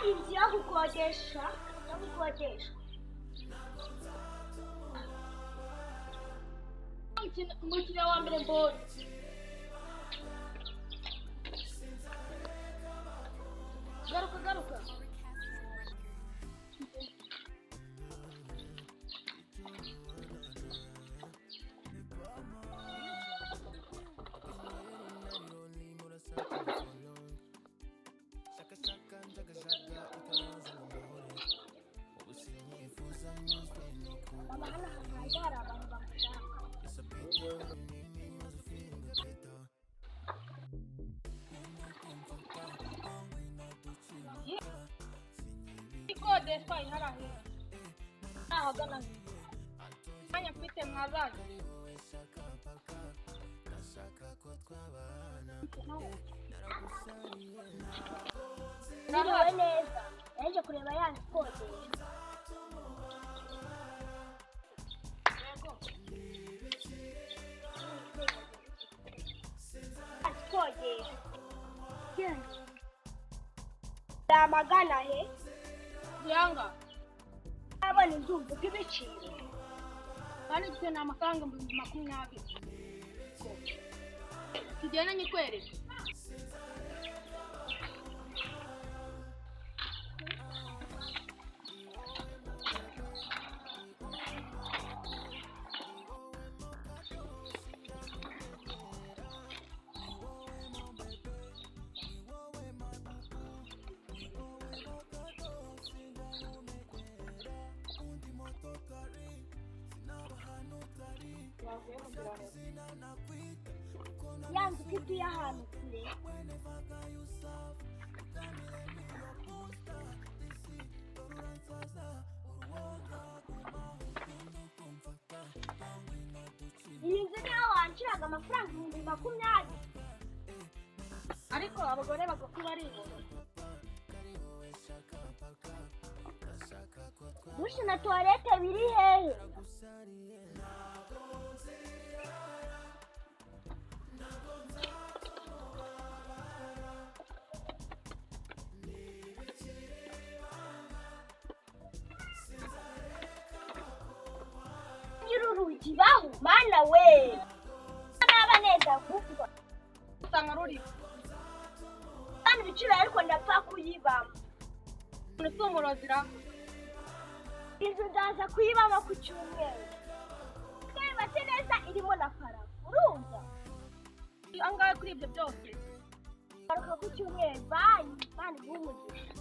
Kandi inzu yo gukodesha, yo gukodeshwa. Umukiriya wa mbere mbonye. Garuka, garuka. Mama, hano hantu hari abantu bamushaka. Ikodeshwa iharahira ahagana mwanya mfite mwazaje. Niriwe neza, yaje kureba ya nzu ikodeshwa. Yego. Ikodeshwa yamagana he? Yanga. Abona inzu mvuga ibiciro. Kandi ifite ni amafaranga 20,000. Tugende nyikwereke. Ya nzu ko ituye ahantu kure? Iyi nzu niyo wanciraga amafaranga 20,000? Ariko abagore bagufi baribona. Dushe na tuwarete biri hehe? Nyiri urugi baho, mana we, naba neza kuvuga. Usanga ruri. Kandi ibiciro, ariko ndapfa kuyibamo. Umuntu si umurozi ra? Inzu ndaza kuyibamo ku cyumweru, twubatse neza, irimo na parafo, urumva? Angahe kuri ibyo byose? Garuka ku cyumweru. Bye, Imana iguhe umugisha.